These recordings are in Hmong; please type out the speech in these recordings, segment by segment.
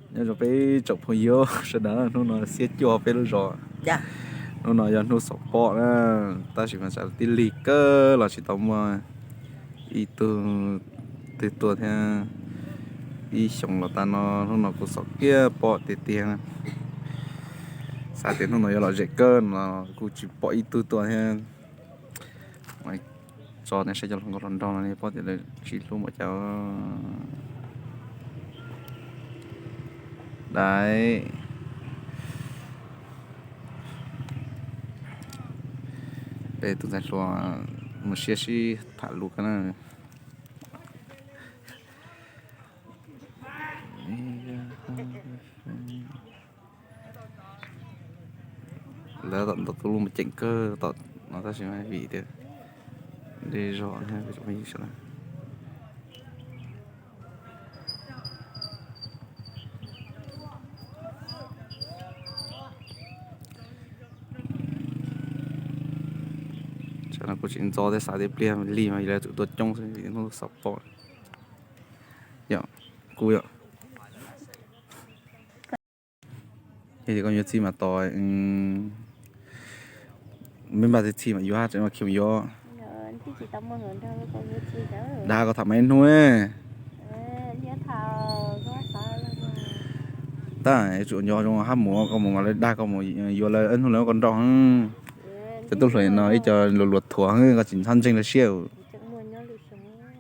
Nyob zoo peb tsoom phooj ywg sawv daws, hnub no xiab cuaj peb lub zos. Hnub no yog hnub xaus pob na, tab sis mas tsam tib lig kawg los tsis tau muaj ib tug twg tuaj thiab. Ib xyoos los tas no, hnub no kuv xaus kiag pob tiag tiag. Xav tias hnub no yuav lom zem kawg no kuj tsis pom ib tug tuaj thiab. Tso nej saib cov hluas nkauj hluas nraug no nej paub tias lawv tsis hlub npaum cas. Dai, peb tus ntxhais hluas mus siab sib tham lus kawg na. Lawv tom ntawm tus lub mus ceem kawg tom no tab sis mas vim tias deb zog. Tsam no kuv tsis ntxov thiab, xav tias pliag lig mas lawv tsum tuaj coob xwb vim hnub xaus pob. Yog kuv yog. Yog tias koj yuav txij mas tos, me npaj txij mas yuav hab tseem mas khiav yuav. Dag koj tham mas ib hnub. Tab yuav tsum nco zoo hab mus, koj mus mas lawv dag koj mus yuav lawv ib hnub lawv muab koj nrauj. Cov tub hluas no ib co luag luag thuam, koj tsis txhob ntseeg lawv siab.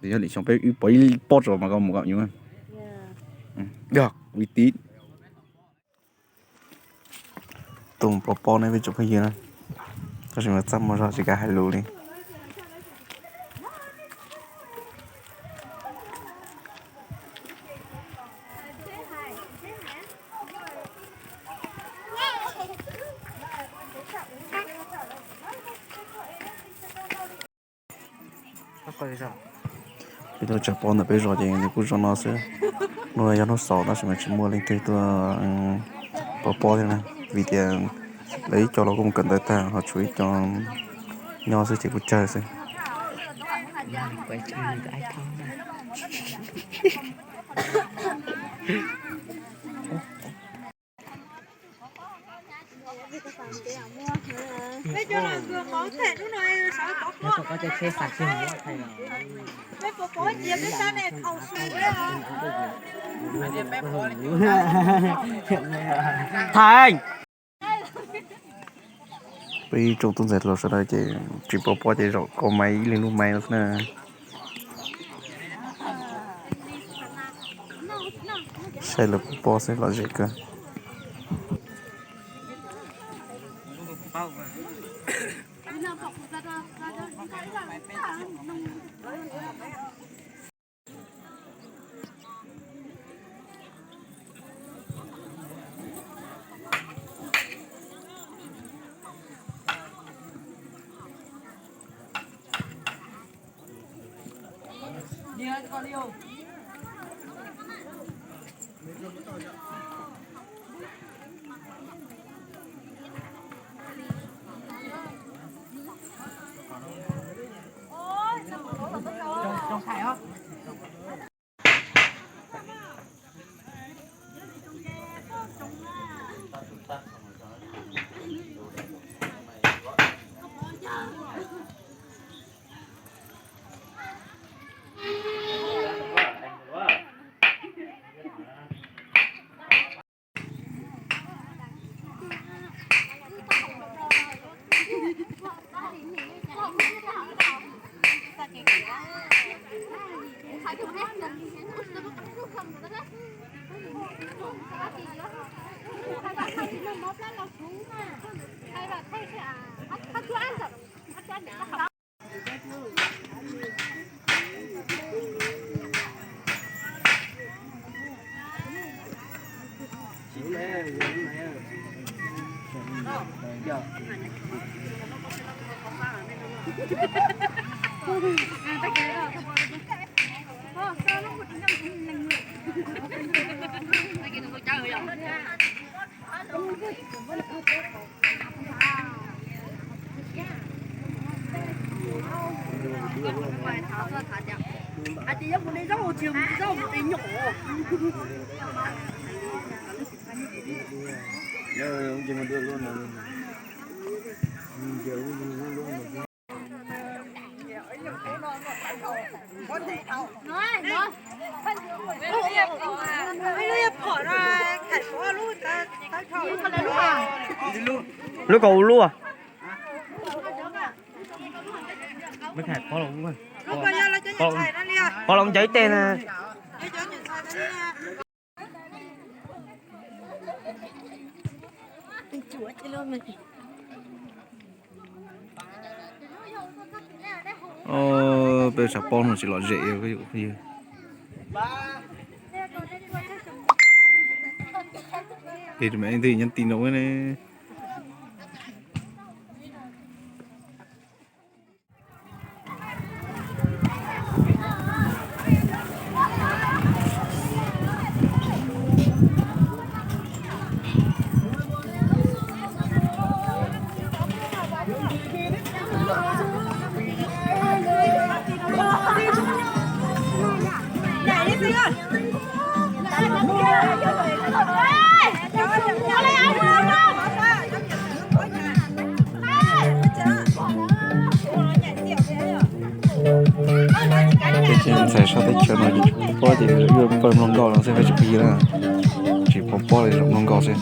Yog lwm xyoo peb wb pom ib pob tso mas koj mus kom yuav. Yog ua tib tug pov pob ne peb tsoom phooj ywg na, tab sis mas txaj muag zog tsis kav hais lus li. Peb tuaj tsaws pob ntawm peb zos ces nws kuj zoo no xwb. Hnub no yog hnub xaus tab sis mas tsis muaj leej twg tuaj pov pob thiab na, vim tias lawv ib co los kuj mus kawm ntawv tag, ho tshuav ib co nyob xwb ces kuj tsawg xwb. Thaj, peb ib tsoom tub ntxhais hluas sawv daws ces tsis pov pob ces zaum kov maiv ib leeg lub maiv no xwb na. Saib lawv pov pob xwb lom zem kawg. Hais tias yog mus de zaub ua tsis mus de zaub mus de nyuam. Lub kaus ua luaj. Pov los ncaws ib teg na. Peb tshav pob no tsis lom zem. Tus me ntxhais nyob tim no ne. Peb tsis ntxhais sab teb chaws no ces tsis pom pob ces yuav pawg mloog nkauj no xwb, peb tsis pw na. Tsis pom pob li, zaum mloog nkauj xwb.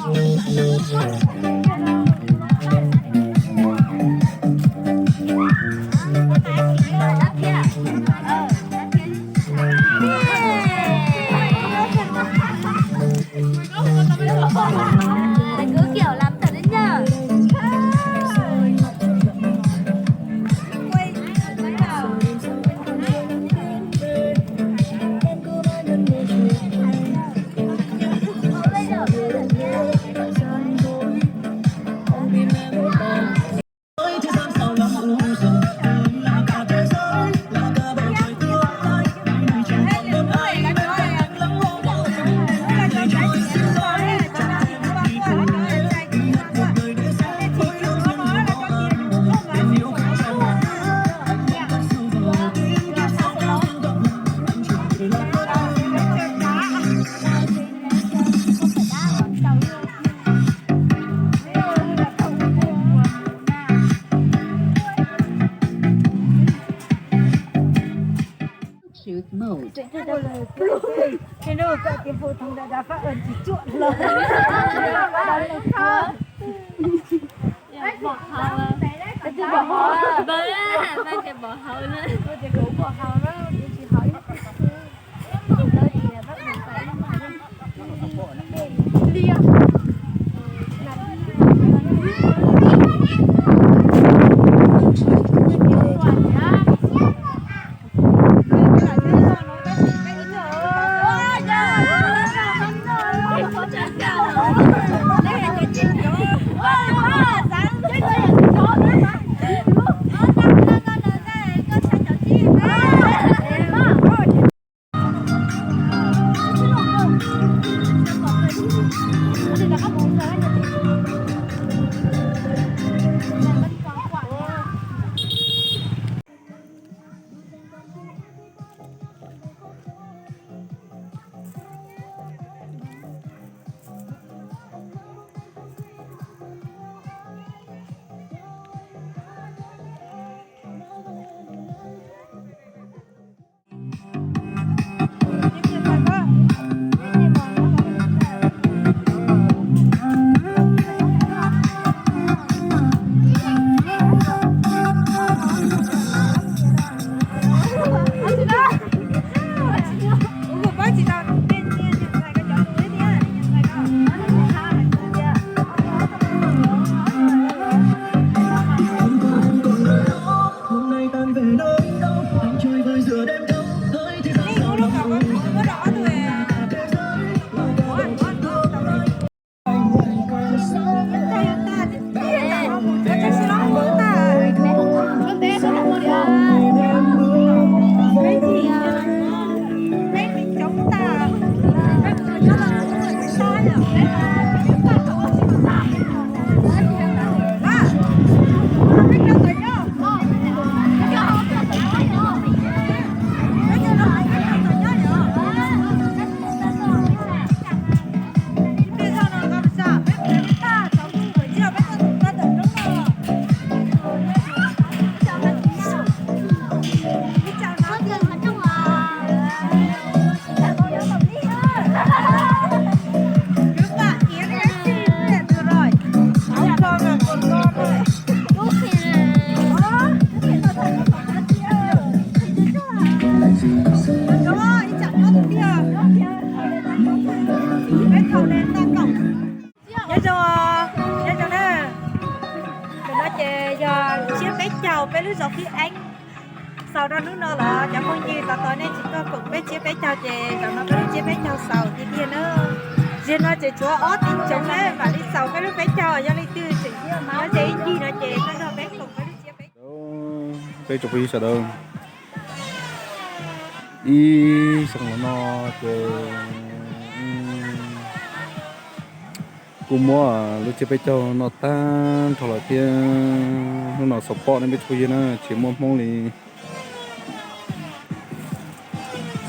Peb lub zos Phib Eeb xaus rau hnub no los cov phooj ywg, tos tos nej tsis tuaj koom peb tsiab peb caug ces zaum no peb lub tsiab peb caug xaus tiag tiag na. Zaum no ces tshuav ob tib tsoom na mam li xaus peb lub peb caug, yog leej twg tseem nyob ze ib ncig no ces tuaj nrog peb koom peb lub tsiab peb caug. Peb tsoom phooj ywg sawv daws, ib xyoos los no ces kuj muab lub tsiab peb caug noj tag nrho lawm thiab. Hnub no xaus pob ne peb tsoom phooj ywg na, tsis muaj hmoob li.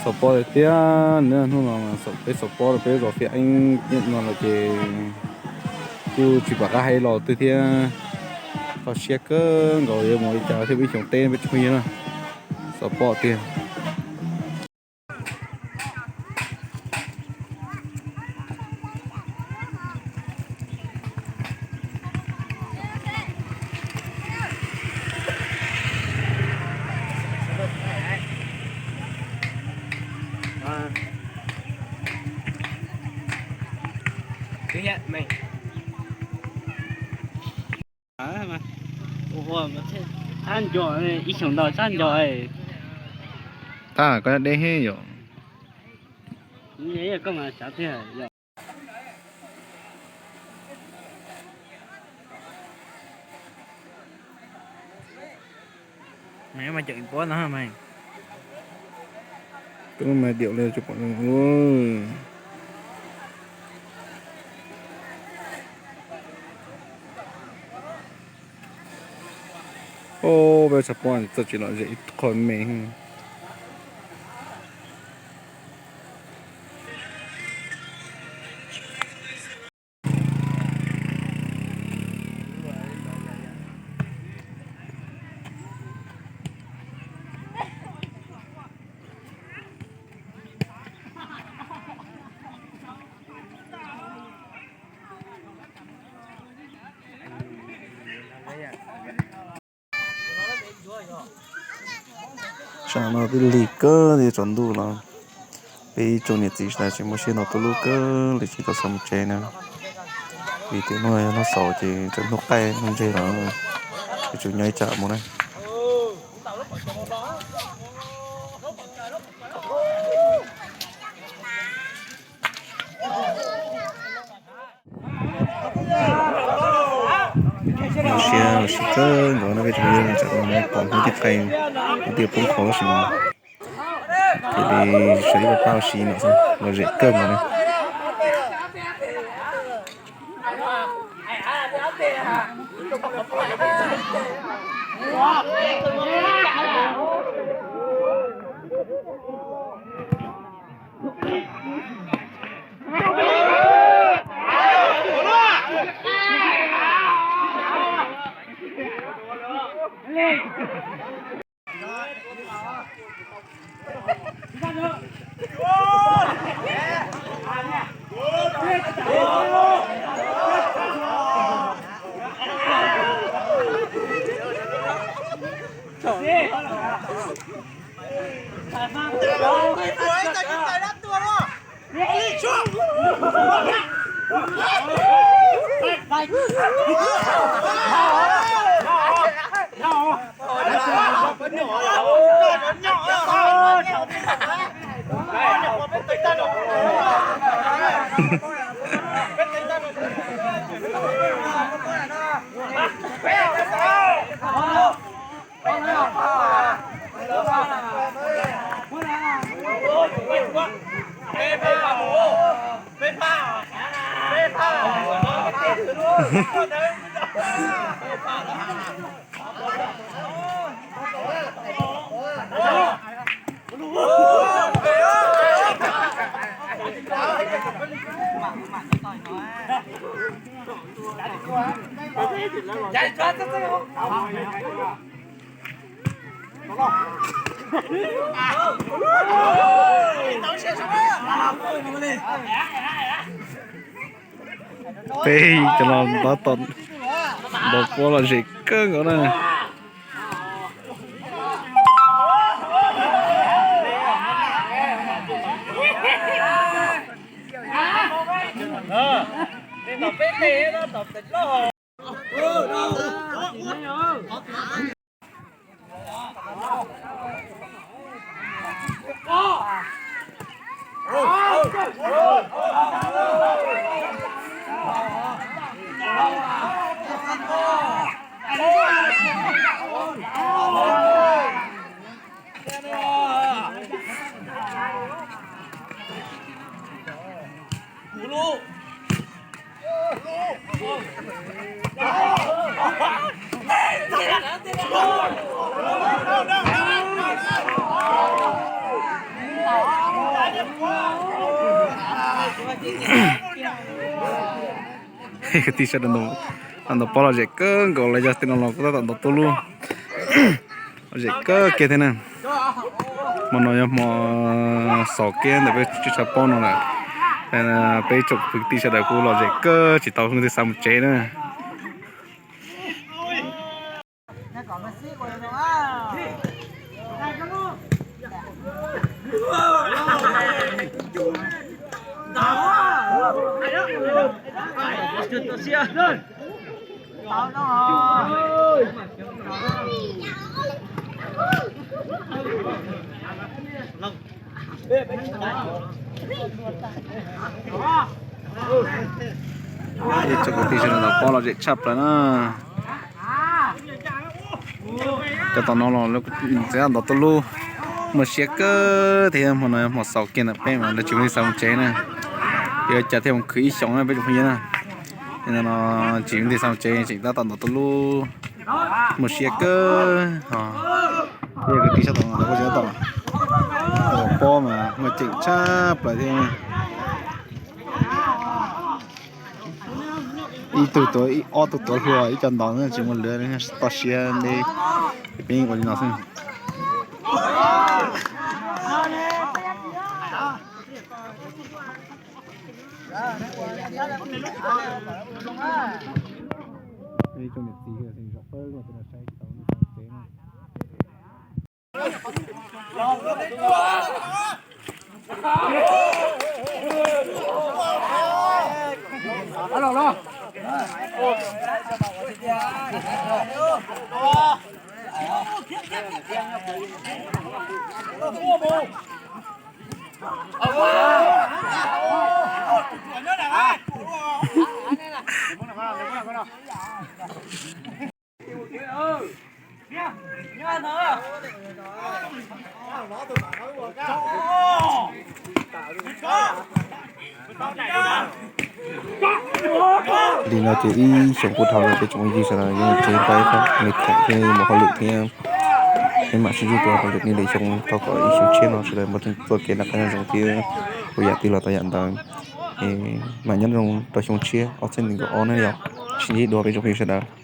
Xaus pob tiag tiag, hnub no peb xaus pob rau peb zos Phib Eeb no lawm ces kuj tsis pom qab hais los twg thiab. Kho siab kawg nkaus yuav mus li cas thiab peb xyoos teb peb tsoom phooj ywg na. Xaus pob tiag. Tab nco, ib xyoos ntau tab nco. Tab koj deb heev yom. Koj mas xav tiag. Mày, mày chửi bố nó hả mày? Tôi mà điệu lên chụp ảnh luôn. Ô, peb xav pom txoj tsis lom zem ib qho me. Tsam no twb lig kawg li, tsaus ntuj los peb ib tsoom niam txiv sawv daws tseem muaj siab ntau tuaj lub kawg li tsis tau xaus mus tsev na. Vim tias hnub no yog hnub xaus ces txawm hnub qaij hnub ntseg los yuav tsum nyob ib tsam mus na. Zoo siab ua si kawg nkaus no peb tsoom phooj ywg, tsam no pom hnub tib qaij, hnub tib poob qho tab sis mas thiaj li sawv ib pab ua si no xwb, lom zem kawg nkaus na. Peb cov no tab tom ntaus pob lom zem kawg nkaus na. Kwv tij sawv daws, ntawm pob los zem kawg nkaus li, yog tej no los kuj tab tom ntov tuj lub, los zem kawg kiag thiab na. Hmo no yog hmo xaus kiag ntawm peb tshav pob no lawm. Peb ib tsoom kwv tij sawv daws kuj los zem kawg tsis tau leej twg xav mus tsev na. Ib tsoom kwv tij sawv daws, ntawm pob los zem tshaj plaws na. Cov tom no los txiv ntov tuj lub, muaj siab kawg thiab. Hmo no hmo xaus kiag ntawm peb mas lawv tsis muaj leej twg xav mus tsev na. Yuav ua cas thiaj mus khwv ib xyoos na peb tsoom phooj ywg na. Nim no tsis muaj leej twg xav mus tsev, tseem tab tom ntov tuj lub, muaj siab kawg. Yog kwv tij sawv daws, lawv kuj tsis tab tom, pob mas muaj ceem tshaj plaws thiab. Ib tug tuav, ob tug tuav hlua, ib co ntov tsis muaj lwv, toj siab ntev. Peb ua li no xwb. Ib tsoom niam txiv zaum pawg lug tuaj saib tsis tau lub tsev na. Li no ces ib xyoos kuj dhau lawm, peb tsoom phooj ywg sawv daws yuav mus tsev tau ib qho me khoom thiab mus hauj lwm thiab. Peb mam sib ntsib dua rau lwm niaj lwm xyoo, thov kom ib xyoo tshiab no sawv daws npaj txoj kev noj qab nyob zoo thiab ua yam twg los tau yam ntawd. Mam nyob zoo rau xyoo tshiab ob txhiab nees nkaum ob na yom. Sib ntsib dua peb tsoom phooj ywg sawv daws.